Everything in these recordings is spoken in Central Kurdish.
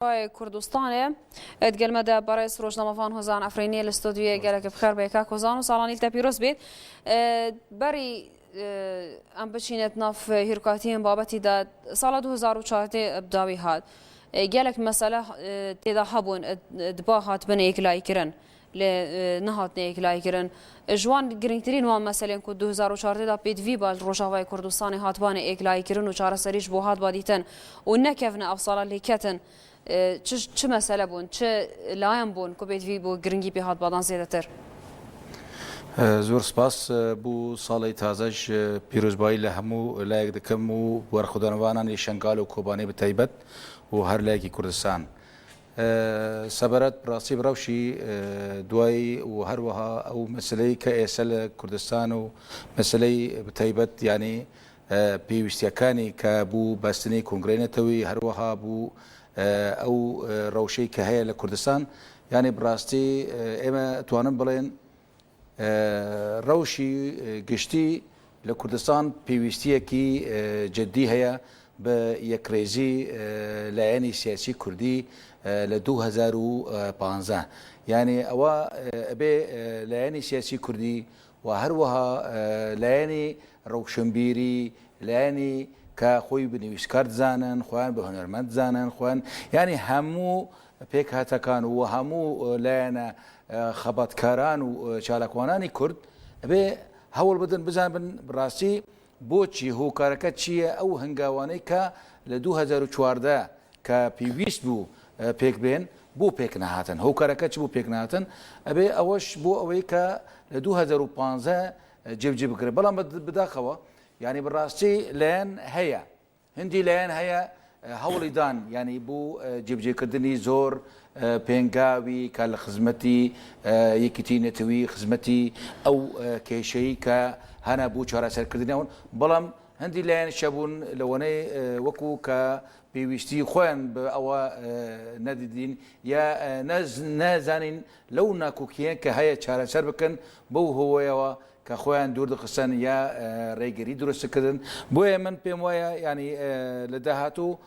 کوردستانێ دگەل مەدە بەڕێز ڕۆژنامەڤان هۆزان عەفرینی لە ستۆدیۆیە گەلەک بخێر بێ کاک هۆزان و ساڵانی تە پیرۆز بێت بەری ئەم بچینێت ناف هیرکاتیان بابەتیدا ساڵە 2014 بداوی هات گەلک مەسەلە تێدا هەبوون دبا هات بنە یەکلاییکردن لێ نەهاتنە یەکلاییکردن ژوان گرنگترین وان مەسەلێن کو 2014 دا پێدڤی با ڕۆژاوای کوردستانی هاتبانە یەکلاییکردن و چارەسەریش بۆ هات با دیتن و نەکەڤنە ئەو ساڵە لێ کەتن چ چ مەسەلە بوون چ لایەن بوون کو پێدڤی بۆ گرنگی پێ هات بادان زێدەتر؟ زۆر سپاس بو ساڵی تازەش پیرۆزبایی لە هەموو لایەک دەکەم و بەرخودانوانانی شەنگال و کۆبانێ بەتایبەت و هەر لایەکی کوردستان. سەبارەت بڕاستی بە ڕەوشی دوایی و هەروەها ئەو مەسلەی کە ئێستا لە کوردستان و مەسلەی بەتایبەت یانی پێویستیەکانی کە بوو بەستنی کۆنگرەی نەتەوەیی هەروەها بوو ئەو ڕەوشەی کە هەیە لە کوردستان یانی بڕاستی ئێمە توانم بڵێن ڕەوشی گشتی لە کوردستان پێویستییەکی جدی هەیە بە یەکڕێزی لایەنی سیاسی کوردی لە 2015 یعنی ئەوە ئەبێ لایەنی سیاسی کوردی و هەروەها لایەنی ڕەوشنبیری لایەنی کە خۆی بە نویسکار دزانن خۆیان بە هونەرمەند دزانن خۆیان یعنی هەموو پێکهاتەکان و هەموو لایەنە خەباتکاران و چالاکوانانی کورد ئەبێ هەوڵ بدەن بزانبن بڕاستی بۆچی هۆکارەکە چییە ئەو هەنگاوانەی کە لە 2014 کە پێویست بوو پێک بێن بۆ پێک نەهاتن هۆکارەکە چ بوو پێک نهاتن ئەبێ ئەوەش بۆ ئەوەی کە لە 2015 جێبجێ بکرێت بەڵام بەداخەوە یعنی بەڕاستی لایەن هەیە هەندی لایەن هەیە هەوڵی دان یانی بو جێبجێکردنی زۆر پێنگاوی کە لە خزمەتی یەکیتی نەتەوی خزمەتی ئەو کێشەی کە هەنە بو چارەسەرکردنی ئەون بەڵام هەندی لایەن شەبوون لەوەنەی وەکو کە پێویستی خۆیان بە ئەوە نەدیدین یا نازانین لەو ناکۆکیە کە هەیە چارەسەر بکەن بەو هۆیەوە کە خۆیان دوور دەخستن یا ڕێگری دروست کردن بۆیە من پێم وایە ینی لە داهاتوو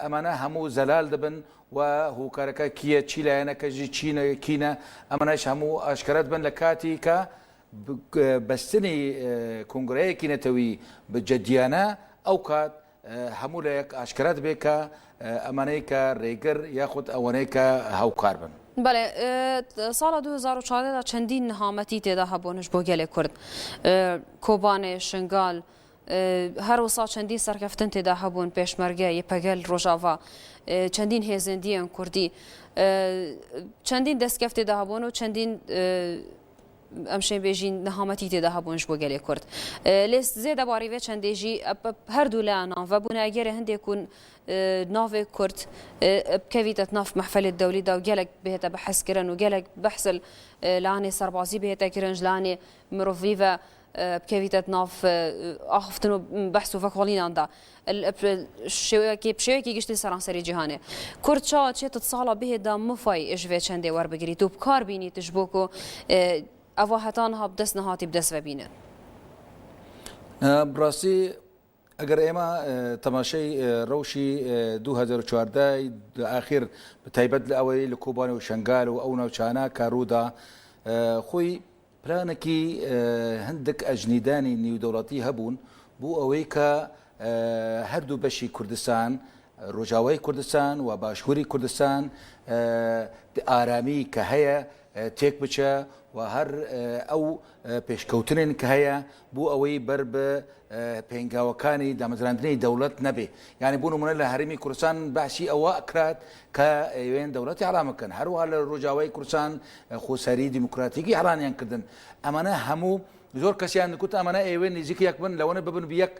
ئەمانە هەموو زەلال دەبن و هوکارەکە کیە چی لایەنەکە ژی چینە کینە ئەمانەش هەموو ئاشکرات بن لە کاتی کە بەستنی کۆنگرەیەکی نەتەوی بە جدیانە ئەو کات هەموو لایەک ئاشکرا دەبێت کە ئەمانەی کە رێگر یاخود ئەوانەی کە هاوکار بن. بەڵێ ساڵە 2014 دا چەندین نەهامەتی تێدا هەبوونش بۆ گەلێ کورد کۆبانێ شنگال هەروسا چەندین سەرکەفتن تێدا هەبوون پێشمەرگە یەپەگەل ڕۆژاڤا چەندین هێزندیان کوردی چەندین دەستکەفت تێدا هەبوون و چەندین ئەم شێن بێژین نەهامەتی تێدا هەبوونش بۆ گەلێ کورد لێ زێدە باری وێ چەندێژی هەردوو لایەنان ڤەبوونە گەرە هەندێک و ناوێ کورد بکەویتە ناف مەحفەلێ دەولیدا و گەلک بهێتە بەحسکردن و گەلک بەحسل لانێ سەربازی بهێتە کرنج لانێ مرۆڤی و بکەویتە ناف ئاخفتن و بەحس و ڤەکۆڵیناندا شێوەیەکی پشێوەیەکی گشتی سەرانسەری جیهانێ کورد چاوە چێتت ساڵە بهێدا مفای ئێژ ڤێ چەندێ وەربگریت و بکار بینیتش بۆ کو ئەڤا هەتا نها بدەست نەهاتی بدەست ڤەبینن. بڕاستی ئەگەر ئێمە تەماشای ڕەوشی 2014 ئاخیر بە تایبەت لە ئەوەی لە کۆبانێ و شەنگال و ئەو ناوچانە کە ڕوودا خۆی پلانەکی هەندێک ئەژنیدانی نیودەوڵەتی هەبوون بۆ ئەوەی کە هەردوو بەشی کوردستان، ڕۆژاوای کوردستان و باشووری کوردستان ئارامی کە هەیە تێک بچە و هەر ئەو پێشکەوتنێن کە هەیە بۆ ئەوەی بەر بە پێنگاوەکانی دامەزراندنی دەوڵەت نەبێ یعنی بۆ نمونە لە هەرێمی کوردستان باسی ئەوە ئەکرات کە ئەیوێن دەوڵەتی ئیعلان بکەن هەروەها لە ڕۆژاوای کوردستان خۆسەری دیموکراتیکی ئیعلانیان کردن ئەمانە هەموو زۆر کەسیان گوت ئەمانە ئەیوێن نزیک یەک بن لەوەنە ببن بە یەک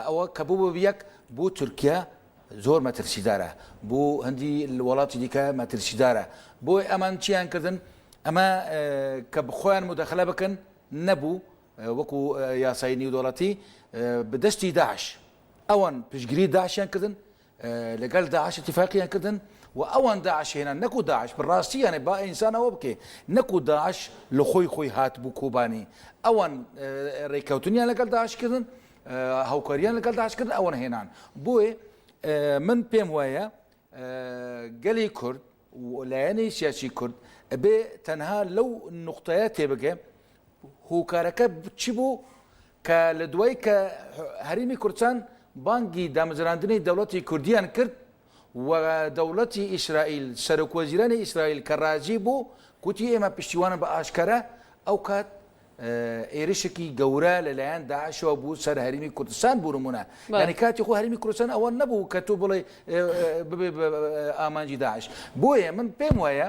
ئەوە کە بوو بە یەک بۆ تورکیا زۆر مەترسیدارە بۆ هەندی وڵاتی دیکە مەترسیدارە بۆی ئەمان چیان کردن ئەمە کە خۆیان مدەخلە بکەن نەبوو وەکو یاسای نیودەوڵەتی بە دەستی داعش ئەوان پشتگیری داعشیان کردن لەگەل داعش اتفاقیان کردن و ئەوان داعش هێنان نەکو داعش بەڕاستی یانێ با ئینسان ئەوە بکێ نەکو داعش لە خۆی خۆی هات بوو کۆبانی ئەوان ڕێککەوتنیان لەگەڵ داعش کردن هاوکاریان لەگەڵ داعش کردن ئەوان هێنان بۆیە من پێم وایە. گەلی کورد و لایەنی سیاسی کورد ئەبێ تەنها لەو نوقتەیە تێبگێ هۆکارەکە چی بوو کە لە دوای کە هەرێمی کوردستان بانگی دامەزراندنی دەوڵەتی کوردیان کرد و دەوڵەتی ئیسرائیل سەرۆک وەزیرانی ئیسرائیل کە ڕازی بوو گوتی ئێمە پشتیوانە بە ئاشکرا ئەو کات ئێرشێکی گەورە لەلایەن داعشەوە بوو سەر هەرێمی کوردستان بوو نمونە یعنی کاتی خۆ هەرێمی کوردستان ئەوە نەبوو کە تۆ بڵێ ببێ ئامانجی داعش بۆیە من پێم وایە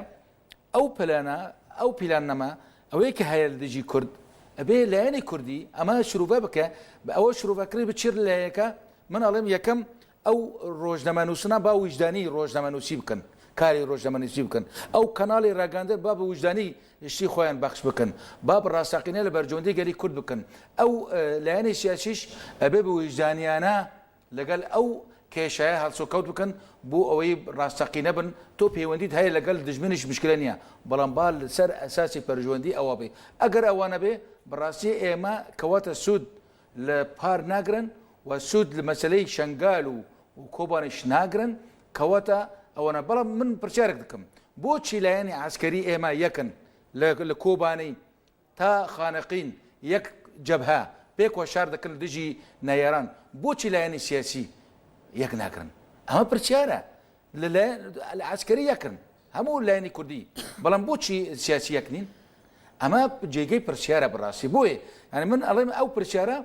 ئەو پلانە ئەو پیلان نەما ئەوەی کە هەیە لە دژی کورد ئەبێ لایەنی کوردی ئەمە شروڤە بکە بە ئەوە شروڤەکردنی بچیر لایەکە من ئەڵێم یەکەم ئەو ڕۆژنامەنووسنە با ویژدانی ڕۆژنامەنووسی بکەن، کاری ڕۆژنامەنووسی بکەن، ئەو کەناڵی ڕاگەیاندن با بە ویژدانی شتی خۆیان بەخش بکەن، با بە ڕاستەقینە لە بەرژەوەندی گەلی کورد بکەن، ئەو لایەنی سیاسیش ئەبێ بە ویژدانیانە لەگەل ئەو کێشایە هەڵسوکەوت بکەن بۆ ئەوەی ڕاستەقینە بن، تۆ پەیوەندیت هەیە لەگەل دژمنیش مشکلە نییە، بەڵام با لەسەر ئەساسی پەرژوەندی ئەوە بێ، ئەگەر ئەوە نەبێ بەڕاستی ئێمە کەواتە سوود لە پار ناگرن و سوود لە مەسەلەی شەنگال و کۆبانیش ناگرن کەواتە ئەوەنە بەڵام من پرسیارێک دەکەم بۆچی لایەنی عسکەری ئێمە یەکن لە کۆبانی تا خانەقین یەک جەبهە پێکوە شار دەکەن دژی نەیاران بۆچی لایەنی سیاسی یەک ناگرن ئەمە پرسیارە لە عسکەری یەکن هەموو لایەنی کوردی بەڵام بۆچی سیاسی یەک نین ئەمە جێگەی پرسیارە بەڕاستی بۆیە یعنی من ئەڵێم ئەو پرسیارە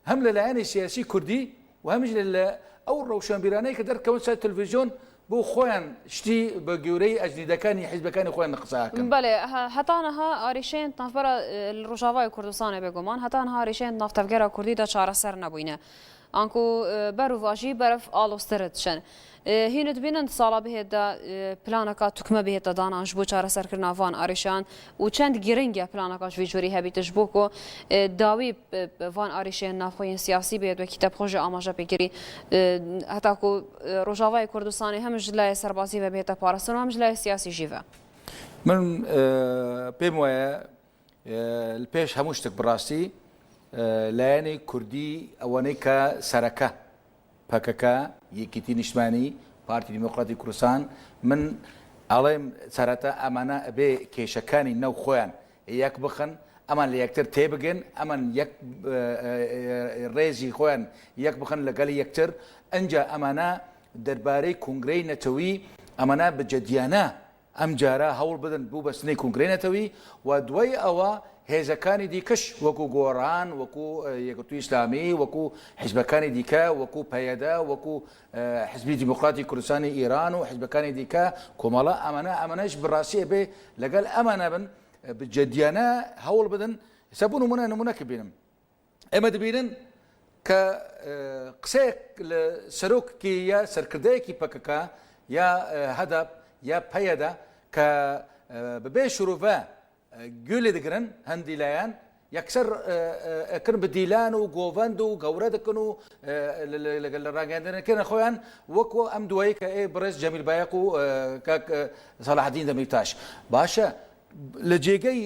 هەم لە لایەنی سیاسی کوردی و هەمیش لە ئەو ڕەوشەنبیرانەی کە دەرکەون سەر تەلەڤیزیۆن بۆ خۆیان شتی بە گەورەی ئەجنیدەکانی حیزبەکانی خۆیان قسە ئەکەن. بەلێ هەتا نها ئاریشەیەن ناڤبەرا li Rojavayê Kurdistanê bêguman heta niha arîşeyên nav tevgera Kurdî de çareser nebûyne. Anku berovajî berev aloztir diçin. Hîn dibînin di sala bihêt de planeka tukme bihête danan ji bo çareserkirina van arîşeyan û çend giring e planeka ji vî corî hebîte ji bo ku dawî van arîşeyên navxwe yên siyasî bihêt wekî te bi xwe jî amaje pê kirî heta ku Rojavayê Kurdistanê hem ji layê serbazî ve bihête parastin û hem ji layê siyasî jî ve. Min pêm waye Li pêş hemû ştik bi rastî لایەنی کوردی ئەوەنەی کە سەرەکە پەکەکە، یەکێتی نیشتمانی، پارتی دیموکراتی کوردستان، من ئەڵێم سەرەتا ئەمانە ئەبێ کێشەکانی ناو خۆیان یەک بخەن، ئەمان لە یەکتر تێبگەن، ئەمان یەک ڕێزی خۆیان یەک بخەن لەگەڵ یەکتر، ئەنجا ئەمانە دەربارەی کۆنگرەی نەتەوی ئەمانە بە جەدیانە ئەمجارە هەوڵ بدەن بو بەستنی کۆنگرەی نەتەوی و دوای ئەوە هێزەکانی دیکەش وەکو گۆڕان، وەکو یەکگرتووی ئیسلامی، وەکو حیزبەکانی دیکە، وەکو پەیەدە، وەکو حیزبی دیموکراتی کوردستانی ئیران و حیزبەکانی دیکە، کۆمەڵە، ئەمانە ئەمانەش بەڕاستی ئەبێ لەگەل ئەمانە بن بە جدیانە هەوڵ بدەن. ئێستا بۆ نمونە نمونەکە بینم. ئێمە دەبینن کە قسەیەک لە سەرۆکێکی یا سەرکردەیەکی پەکەکە یا هەدەپ یا پەیەدە کە بەبێ شروڤە گوێ لێ دەگرن هەندی لایەن یەکسەر ئەکرن بە دیلان و گۆڤەند و گەورە دەکەن و لەگەل لە ڕاگەیاندنەکەن خۆیان وەکو ئەم دوایی کە ئێ بەڕێز جەمیل بایەق و کاک سەڵاحەدین دەمیرتاش باشە لە جێگەی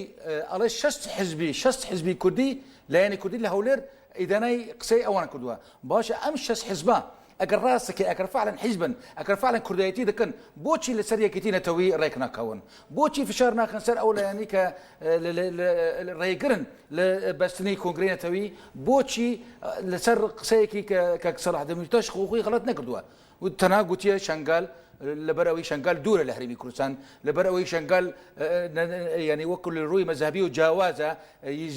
ئەڵێ 60 حزبی 60 حزبی کوردی لایەنی کوردی لە هەولێر ئیدانای قسەی ئەوان کردووە باشە ئەم 60 حزبە ئەگەر ڕاستەکەی ئەگەر فعلا حیزبن ئەگەر فعلا کوردایەتی دەکەن بۆچی لەسەر یەکێتی نەتەوەیی ڕێک ناکەون بۆچی فشار ناخەن سەر ئەو لایەنی کە ڕێگرن لە بەستنی کۆنگرەی نەتەوەیی بۆچی لەسەر قسەیەکی کە کاک سەڵاح دەمیرتاش خۆی غەڵەت نەکردووە تەنها گوتیە شەنگال لەبەر ئەوەی شەنگال دوورە لە هەرێمی کوردستان لەبەر ئەوەی شەنگال ینی وەکو لە ڕووی مەزهبی و جیاوازە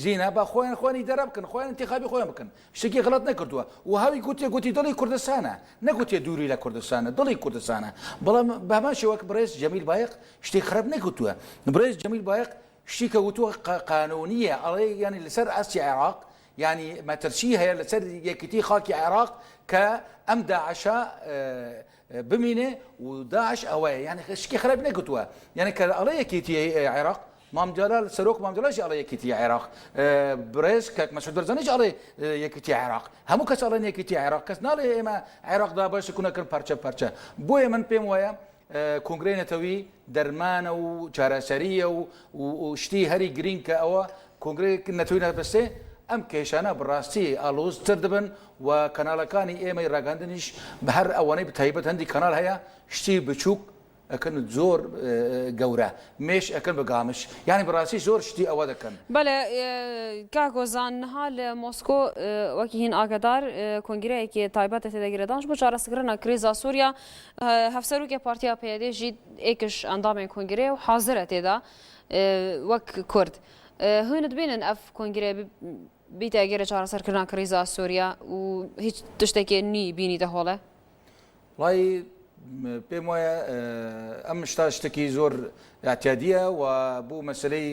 زینا با خۆیان خۆیان ئیدارە بکەن خۆیان انتخابی خۆیان بکەن شتێکی غەڵەت نەکردووە و هاوی گوتیە گوتی دڵی کوردستانە نەگوتیە دووری لە کوردستانە دڵی کوردستانە بەڵام بە هەمان شێوە بەڕێز جەمیل بایق شتێک خراپ نەگوتووە بەڕێز جەمیل بایق شتی کە وتووە قانونیە ئەڵێ ینی لەسەر ئاستی عێراق یانی مەترسی هەیە لەسەر یەکێتی خاکی عێراق کە ئەم داعشە بمینێ و داعش ئەوەیە یانی شتی خراپ نەگوتووە یانی کە ئەڵێ یەکێتی عێراق مام جەلال سەرۆک مام جەلالش ئەڵێ یەکێتی عێراق بڕێز کاک مەسعود بەرزانیش ئەڵێ یەکێتی عێراق هەموو کەس ئەڵێن یەکێتی عێراق کەس ناڵێ ئێمە عێراق دابەش نەکەن پارچە پارچە بۆیە من پێم وایە کۆنگرەی نەتەوی دەرمانە و چارەسەرییە و شتی هەری گرینگ کە ئەوە کۆنگرەی نەتەوی نەبەستێ. ئەم کێشانە بەڕاستی ئاڵۆزتر دەبن و کەناڵەکانی ئێمەی ڕاگەاندنیش هەر ئەوانەی بەتایبەت هەندی کەناڵ هەیە شتی بچووک ئەکەن زۆر گەورە مێش ئەکەن بە گامش یانی بەڕاستی زۆر شتی ئەوە دەکەن. بەلێ کاک هۆزان نها لە مۆسکۆ وەکی هین ئاگادار کۆنگرەیەکی تایبەتە تێدە گرێدان بۆ چارەسەکردنا کریزا سوریا هەڤسەروکێ پارتیا پەیەدێ ژی ئێکش ئەندامێن کۆنگرەیە و حازرە تێدا وەک کورد هون دبینن ئەف کۆنگرە بیتە گەرە چارەسەرکردنا کریزا سوریا و هیچ تشتێکێ نی بینیتە هۆڵێ؟ وڵی پێم وایە ئەم شتا شتێکی زۆر اعتیادیە و بۆ مەسلەی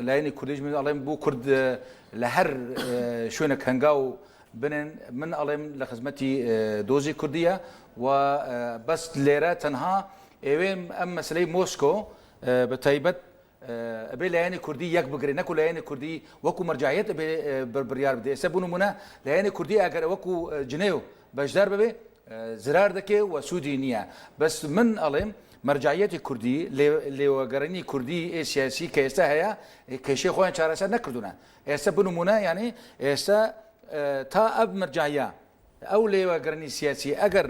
لایەنی کوردیش من ئەڵێم بۆ کورد لە هەر شوێنێک هەنگاو بنێن من ئەڵێم لە خزمەتی دۆزی کوردیە و بەس لێرە تەنها ئێوێم ئەم مەسلەی مۆسکۆ بە تایبەت ئەبێ لایەنی کوردی یەک بگرێ نەکو لایەنی کوردی وەکو مەرجعیەت ئەبێ بڕیار بدێ ئێستا بۆ نمونە لایەنی کوردی ئەگەر وەکو جنێو بەشدار ببێ زرار دەکێ و سوودی نییە بەس من ئەڵێم مەرجعیەتی کوردی لێوەگەڕنی کوردی ئێ سیاسی کە ئێستا هەیە کێشەی خۆیان چارەسەر نەکردوونە ئێستا بنمونە یعنی ئێستا تا ئەب مەرجعیە ئەو لێوەگرنی سیاسی ئەگەر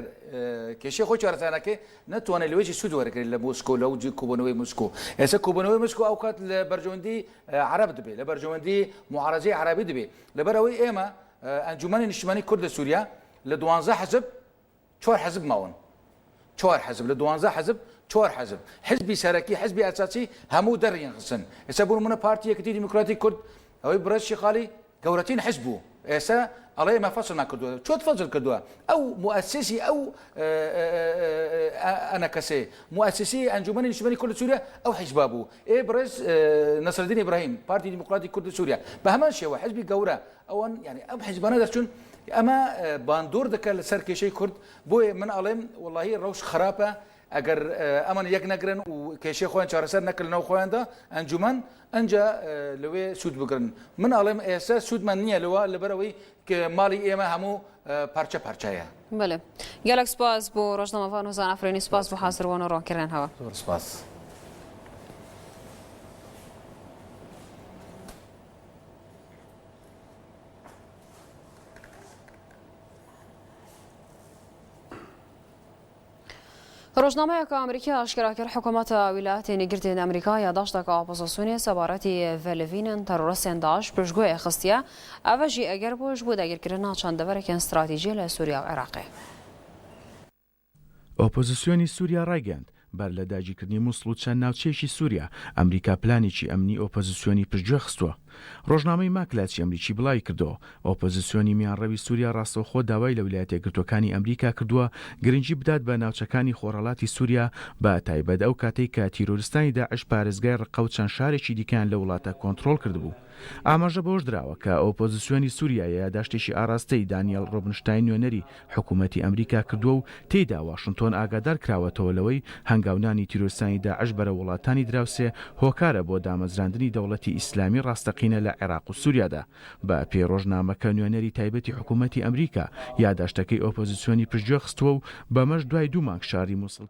کێشەی خۆی چارەسەر نەکەی نەتوانێت لەوەی سوود وەرگێت لە مۆسکۆ لەو کۆبوونەوەی مۆسکۆ ئێستا کۆبوونەوەی مۆسکۆ ئەو کات لە بەرژەوەندی عەرەب دەبێت لە بەرژەوەندی معارەزەی عەرەبی دەبێت لەبەر ئەوەی ئێمە ئەنجومەنی نیشتمانی کورد لە سووریا لە دوانزە حزب چوار حزب ماون چوار حزب لە دوانزە حزب چوار حزب حزبی سەرەکی حزبی ئەساسی هەموو دەریان خستن ئێستا بۆ نمونە پارتی یەکێتی دیموکراتی کورد ئەوەی بڕێز شیخالی گەورەترین حزب بوو ئێستا ئەڵێ ئێمە فەسڵمان کردووە چۆت فەسڵ کردووە ئەو موئەسیسی ئەو ئەنەکەسێ موئەسیسی ئەنجومەنی نیشتمانی کورد سووریا ئەو حیزبا بوو ئێ بڕێز نەسرەدین ئیبراهیم پارتی دیموکراتی کورد سووریا بە هەمان شێوە حزبی گەورە ئەوان یعنی ئەم حیزبانە دەرچوون ئەمە باندۆر دەکات لەسەر کێشەی کورد بۆیە من ئەڵێم وەڵاهی ڕەوش خراپە ئەگەر ئەمان یەک نەگرن و کێشەی خۆیان چارەسەر نەکەن لەناو خۆیاندا ئەنجومەن ئەنجا لەوێ سوود بگرن من ئەڵێم ئێستا سوودمان نییە لەوە لەبەرەوەی ماڵی ئێمە هەموو پارچە پارچەیە. بەلێ گەلەک سپاس بۆ ڕۆژنامەڤان هۆزان ئەفرینی سپاس بۆ حازربوون و ڕۆنکردنهوە. زۆر سپاس. ڕۆژنامەیەکە ئەمریکی ئاشکرا کرد حکوومەتە ویلایەتێن یەکگرتێن ئەمریکا یاداشتەکە ئۆپۆزسیۆنێ سەبارەتی ڤەلڤینن تەرۆرستێن داعش پشتگوێ خستیە ئەڤە ژی ئەگەر بۆ ژ بۆ داگیرکردنا چەند دەڤەرەکێن ستراتیژی لە سوریا و عێراقێ. ئۆپۆزسیۆنی سوریا ڕایگەیاند، بەر لە داگیرکردنی موسڵ و چەند ناوچەیەکی سوریا، ئەمریکا پلانێکی ئەمنی ئۆپۆزسیۆنی پشتگوێ خستووە. ڕۆژنامەی ماکلاچی ئەمریکی بڵاویکردەوە، ئۆپۆزسیۆنی میانڕەوی سوریا ڕاستەوخۆ داوای لە ویلایەتە یەکگرتووەکانی ئەمریکا کردووە گرنگی بدات بە ناوچەکانی خۆرهەڵاتی سوریا بە تایبەت ئەو کاتەی کە تیرۆرستانی داعش پارێزگای ڕەققە و چەند شارێکی دیکەیان لەو وڵاتە کۆنترۆڵ کردبوو. ئاماژە بەوەش دراوە کە ئۆپۆزسیۆنی سوریا یاداشتێکی ئاراستەی دانیێڵ ڕۆبنشتاین نوێنەری حکوومەتی ئەمریکا کردووە و تێیدا واشنتۆن ئاگادار کراوەتەوە لەوەی هەنگاونانی تیرۆرستانی داعش بەرەو وڵاتانی دراوسێ هۆکارە بۆ دامەزراندنی دەوڵەتی ئیسلامی ڕاستەقینە لە عێراق و سوریادا. بە پێی ڕۆژنامەکە نوێنەری تایبەتی حکوومەتی ئەمریکا یاداشتەکەی ئۆپۆزیسیۆنی پشتگوێ خستووە و بەمەش دوای دوو مانگ شاری موسڵ.